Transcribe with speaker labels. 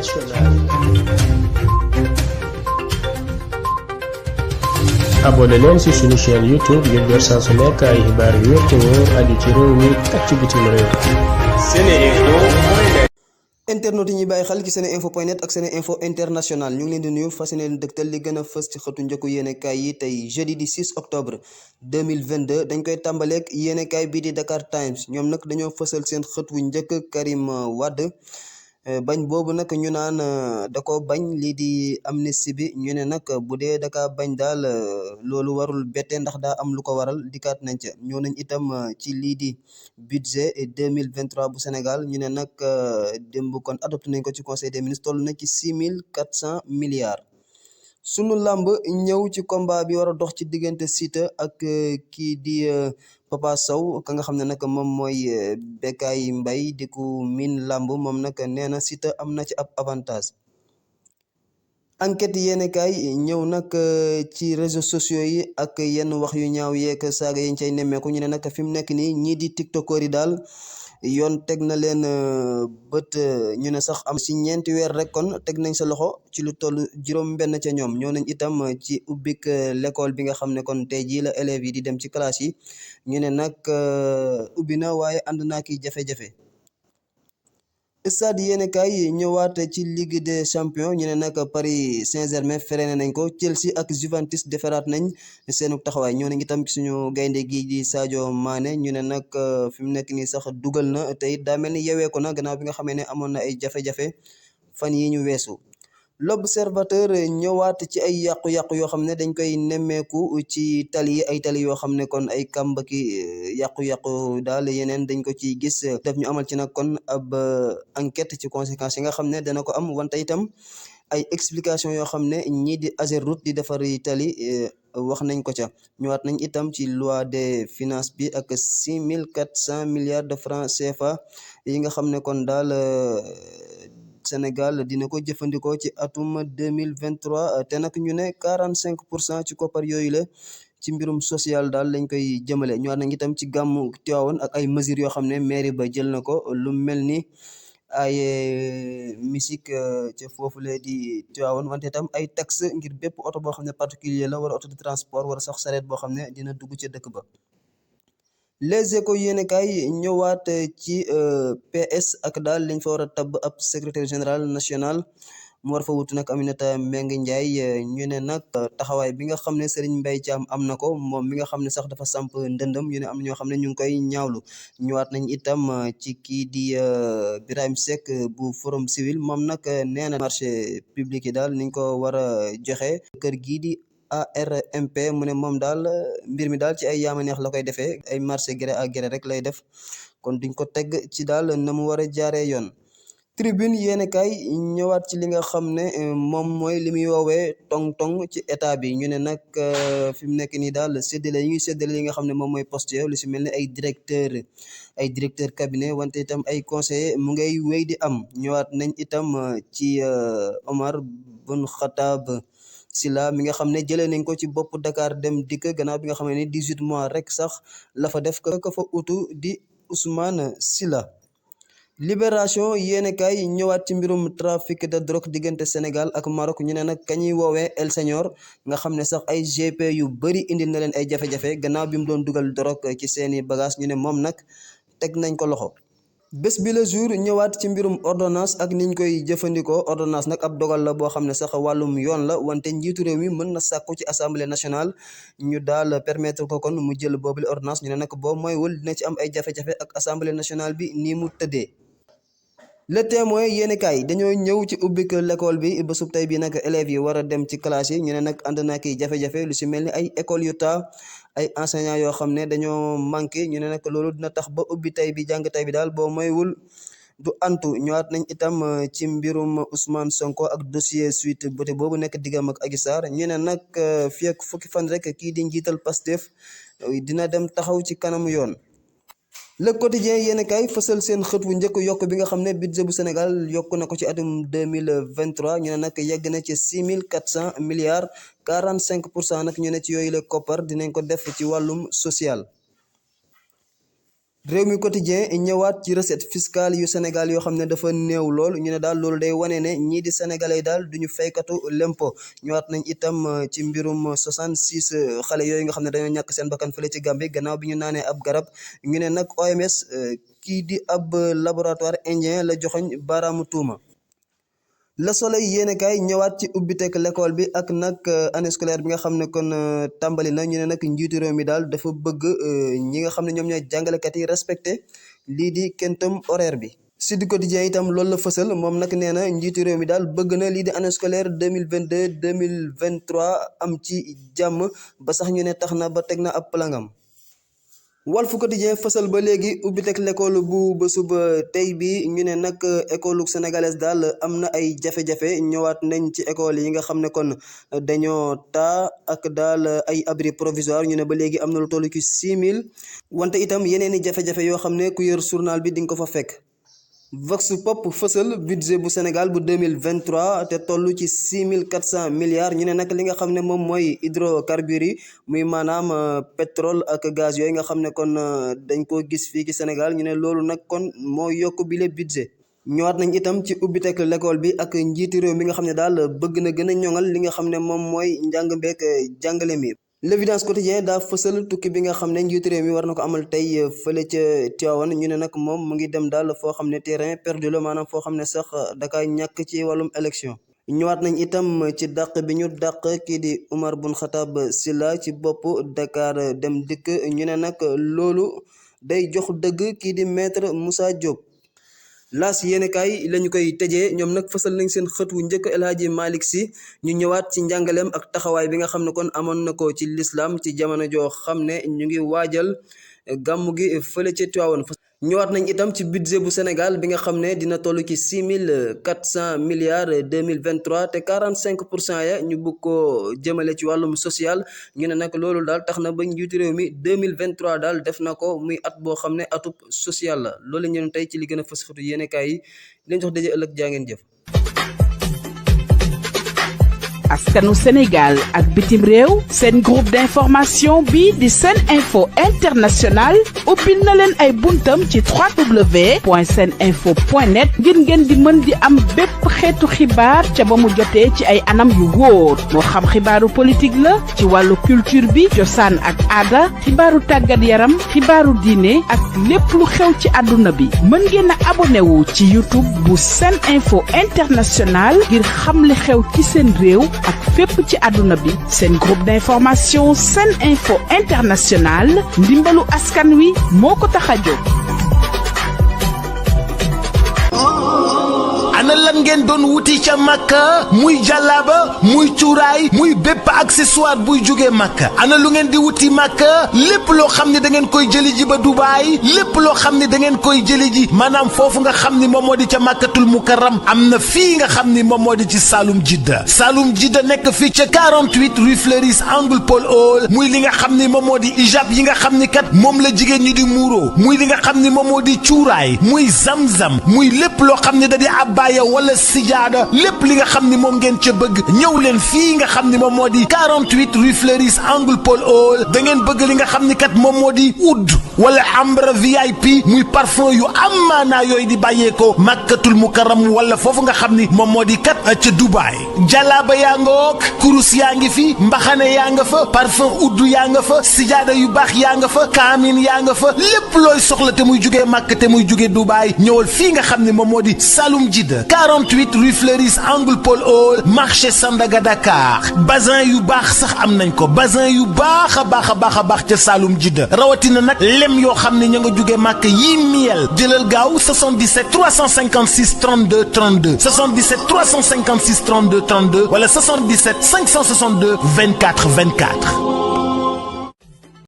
Speaker 1: internationale. abonné leen ci suñu chaîne YouTube ngir jot saa su nekk ay xibaar yu wér te wóor aju ci réew mi ak ci bitim réew. SeneInfo.net.
Speaker 2: internet yi ñuy bàyyi xel ci SeneInfo.net ak SeneInfo international ñu ngi leen di nuyu fas yéene leen dëgtal li gën a fës ci xëtu njëkku yéenekaay yi tey jeudi di 6 octobre 2022 dañ koy tàmbaleek yéenekaay bii di Dakar Times ñoom nag dañoo fësal seen xët wu njëkk Karim Wade bañ boobu nag ñu naan da ko bañ lii di amnistie bi ñu ne nag bu dee daka bañ daal loolu warul bette ndax daa am lu ko waral dikkaat nañ ca ñoo nañ itam ci lii di budget 2023 bu Sénégal ñu ne nag démb kon adopté nañ ko ci conseil des ministres toll na ci 6400 milliards. sunu làmb ñëw ci combat bi war a dox ci diggante Siteu ak kii di Papa Sow ka nga xam ne nag moom mooy Bécaye Mbaye di ku miin làmb moom nag nee na Siteu am na ci ab avantage. enquête yéenekaay ñëw nag ci réseaux sociaux yi ak yenn wax yu ñaaw yeeg saaga yi ñu cay nemmeeku ñu ne nag fi mu nekk nii ñii di tiktokeur yi daal yoon teg na leen bët ñu ne sax am si ñeenti weer rek kon teg nañ sa loxo ci lu toll juróom-benn ca ñoom ñoo nañ itam ci ubbik l'école bi nga xam ne kon tey jii la élèves yi di dem ci classe yi ñu ne nag ubbi na waaye ànd naa ki jafe-jafe. stade yéenekaay ñëwaat ci Ligue des champions ñu ne nag Paris Saint-Germain freiné nañ ko Chelsea ak Juventus defaraat nañ seenu taxawaay ñoo nañ itam ci suñu gaynde gi di Sadio Mané ñu ne nag fi mu nekk nii sax dugal na te it daa mel ni yeweeku na gannaaw bi nga xamee ne amoon na ay jafe-jafe fan yi ñu weesu. L'Observateur ñëwaat ci ay yàqu-yàqu yoo xam ne dañ koy nemmeeku ci tali yi ay tali yoo xam ne kon ay kàmbaki yàqu-yàqu daal yeneen dañ ko ciy gis def ñu amal ci nag kon ab enquête ci conséquences yi nga xam ne dana ko am wante itam ay explication yoo xam ne ñii di Ageroute di defari tali wax nañ ko ca ñëwaat nañ itam ci loi des finances bi ak 6400 milliards de francs CFA yi nga xam ne kon daal Sénégal dina ko jëfandikoo ci atum 2023 te nag ñu ne 45% ci koppar yooyu la ci mbirum social daal lañ koy jëmale ñëwaat nañ itam ci gàmmu Tiwaawan ak ay mesures yoo xam ne mairie ba jël na ko lu mel ni ay musique ca foofu la di Tiwaawan wante itam ay taxe ngir bépp oto boo xam ne particulier la wala auto de transport wala sax sareet boo xam ne dina dugg ca dëkk ba. Les Échos yéenekaay ñëwaat ci PS ak daal liñ fa war a tabb ab secrétaire général national mu war fa wutu nag Aminata Mbengue Ndiaye ñu ne nag taxawaay bi nga xam ne Serigne Mbaye Thiam am na ko moom mi nga xam ne sax dafa samp ndëndëm ñu ne am ñoo xam ne ñu ngi koy ñaawlu ñëwaat nañ itam ci kii di Birahim Seck bu Forum Civil moom nag nee na marché public yi daal niñ ko war a joxe kër gii di ARMP mu ne moom daal mbir mi daal ci ay yaama neex la koy defee ay marché gré à gré rek lay def kon duñ ko teg ci daal na mu war a jaaree yoon. Tribune yéenekaay ñëwaat ci li nga xam ne moom mooy li muy woowee tong-tong ci état bi ñu ne nag fi mu nekk nii daal séddale yi ñuy séddale li nga xam ne moom mooy poste lu si mel ne ay directeur cabinet wante itam ay conseiller mu ngay wéy di am ñëwaat nañ itam ci Omar Bun Khattab Sila mi nga xam ne jëlee nañ ko ci bopp Dakar dem dikk gannaaw bi nga xam ne 18 mois rek sax la fa def ko fa utu di Ousmane Sila. Libération yéenekaay ñëwaat ci mbirum trafic de drogue diggante Sénégal ak Maroc ñu ne nag kañuy woowee El Señor nga xam ne sax ay GP yu bëri indil na leen ay jafe-jafe gannaaw bi mu doon dugal drogue ci seeni bagage ñu ne moom nag teg nañ ko loxo. bés bi le jour ñëwaat ci mbirum ordonnance ak niñ koy jëfandikoo ordonnance nag ab dogal la boo xam ne sax wàllum yoon la wante njiitu réew mi mën na sàkku ci assemblée nationale ñu daal permettre ko kon mu jël boobule ordonnance ñu ne nag boo mooywul dina ci am ay jafe-jafe ak assemblée nationale bi nii mu tëddee. Le Témoin yéenekaay dañoo ñëw ci ubbik l'école bi bésub tey bi nag élèves yi war a dem ci classe yi ñu ne nag ànd naa ki jafe-jafe lu si mel ni ay école yu taa ay enseignants yoo xam ne dañoo manqué ñu ne nag loolu dina tax ba ubbi tey bi jàng tey bi daal boo moywul du antu ñëwaat nañ itam ci mbirum Ousmane Sonko ak dossier Sweet Beauté boobu nekk diggam ak Adji Sarr ñu ne nag fii ak fukki fan rek kii di njiital Pastef dina dem taxaw ci kanamu yoon. Le Quotidien yéenekaay fësal seen xët wu njëkk yokk bi nga xam ne budget bu Sénégal yokk na ko ci atum 2023 ñu ne nag yegg na ci 6400 milliards 45% nag ñu ne ci yooyu la koppar dinañ ko def ci wàllum social. réew mi quotidien ñëwaat ci recette fiscale yu Sénégal yoo xam ne dafa néew lool ñu ne daal loolu day wane ne ñii di sénégalais daal duñu faykatu lempo ñëwaat nañ itam ci mbirum 66 xale yooyu nga xam ne dañoo ñàkk seen bakkan fële ci Gambie gannaaw bi ñu naanee ab garab ñu ne nag OMS kii di ab laboratoire indien la joxoñ baaraamu tuuma. Le Soleil yéenekaay ñëwaat ci ubbiteg l'école bi ak nag année scolaire bi nga xam ne kon tàmbali na ñu ne nag njiitu réew mi daal dafa bëgg ñi nga xam ne ñoom ñooy jàngalekat yi respecté lii di kentam horaire bi. Sud Quotidien itam loolu la fësal moom nag nee na njiitu réew mi daal bëgg na lii di année scolaire 2022 2023 am ci jàmm ba sax ñu ne tax na ba teg na ab plangam. Walf Quotidien fësal ba léegi ubbiteg l'école bu bésub tey bi ñu ne nag école sénégalaise daal am na ay jafe-jafe ñëwaat nañ ci école yi nga xam ne kon dañoo taa ak daal ay abri provisoire ñu ne ba léegi am na lu toll ci 6000 wante itam yeneen i jafe-jafe yoo xam ne ku yor journal bi di nga ko fa fekk. Vox Pop fësal budget bu Sénégal bu 2023 te toll ci 6400 milliards ñu ne nag li nga xam ne moom mooy hydrocarbures yi muy maanaam pétrole ak gaz yooyu nga xam ne kon dañ koo gis fii ci Sénégal ñu ne loolu nag kon moo yokk bile budget. ñëwaat nañ itam ci ubbiteg l'école bi ak njiiti réew mi nga xam ne daal bëgg na gën a ñoŋal li nga xam ne moom mooy njàng beeg jàngale mi. L'évidence quotidien daa fësal tukki bi nga xam ne njiitu réew mi war na ko amal tey fële ca Tivaouane ñu ne nag moom mu ngi dem daal foo xam ne terrain perdu la maanaam foo xam ne sax daka ñàkk ci wàllum élection. ñëwaat nañ itam ci dàq bi ñu dàq kii di Oumar Boun Khattab Sylla ci bopp Dakar Dem Dikk ñu ne nag loolu day jox dëgg kii di maître Moussa Diop. Laas yéenekaay la ñu koy tëjee ñoom nag fësal nañ seen xët wu njëkk El Hadji Malick Sy ñu ñëwaat ci njàngaleem ak taxawaay bi nga xam ne kon amoon na ko ci l'islam ci jamono joo xam ne ñu ngi waajal gàmmu gi fële ca Tivaouane. ñëwaat nañ itam ci budget bu Sénégal bi nga xam ne dina toll ci 6400 milliards 2023 te 45% ya ñu bëgg ko jëmale ci wàllum social ñu ne nag loolu daal tax na ba njiitu réew mi 2023 daal def na ko muy at boo xam ne atub social la loolu ñu ne tey ci li gën a fës xëtu yéenekaay yi leen jox daje ëllëg jaa ngeen jëf.
Speaker 3: askanu Sénégal ak bitim réew seen groupe d'information bi di Sen Info International ubbil na leen ay buntam ci www.seninfo.net ngir ngeen di mën di am bépp xeetu xibaar ca ba mu jotee ci ay anam yu wóor moo xam xibaaru politique la ci wàllu culture bi cosaan ak aada xibaaru tàggat yaram xibaaru diine ak lépp lu xew ci àdduna bi mën ngeen a abonné wu ci YouTube bu Sen Info International ngir xam li xew ci seen réew ak fépp ci àdduna bi seen groupe d'information Sen Info International ndimbalu askan wi moo ko tax a jóg.
Speaker 4: ana lan ngeen doon wuti ca Makka muy jàllaaba muy cuuraay muy bépp accessoire buy jógee Makka ana lu ngeen di wuti Makka lépp loo xam ne da ngeen koy jëli ji ba Dubaay lépp loo xam ne da ngeen koy jëli ji maanaam foofu nga xam ni moom moo di ca Makkatul Mukarram am na fii nga xam ni moom moo di ci Saloum Jidda nekk fii ca 48 rue Fleuris angle Paul Hall muy li nga xam ni moom moo di ijab yi nga xam ni kat moom la jigéen ñi di muuro muy li nga xam ni moom moo di cuuraay muy zamzam muy lépp loo xam ne da di abbaaya wala sijaada lépp li nga xam ni moom ngeen ca bëgg ñëw leen fii nga xam ni moom moo di 48 rue Fleuris angle Paul Hall da ngeen bëgg li nga xam ni kat moom moo di oud wala ambre VIP muy parfum yu am maanaa yooyu di bàyyeekoo Makkatul Mukarram wala foofu nga xam ni moom moo di kat ca Dubaay jalaaba yaa nga wook kurus yaa ngi fi mbaxane yaa nga fa parfum oud yaa nga fa sijaada yu baax yaa nga fa kaamin yaa nga fa lépp looy soxla te muy jugee Makka te muy jugee Dubaay ñëwal fii nga xam ni moom moo di Saloum Jidda 48 rue Fleuris angle Paul Hall marché Sandaga Dakar bazin yu baax sax am nañ ko bazin yu baax a baax a baax a baax ca Saloum Jidda rawatina nag lem yoo xam ne ña nga jóge màkk yii miel jëlal gaaw 77 356 32 32 77 356 32 32 wala 77 562 24 24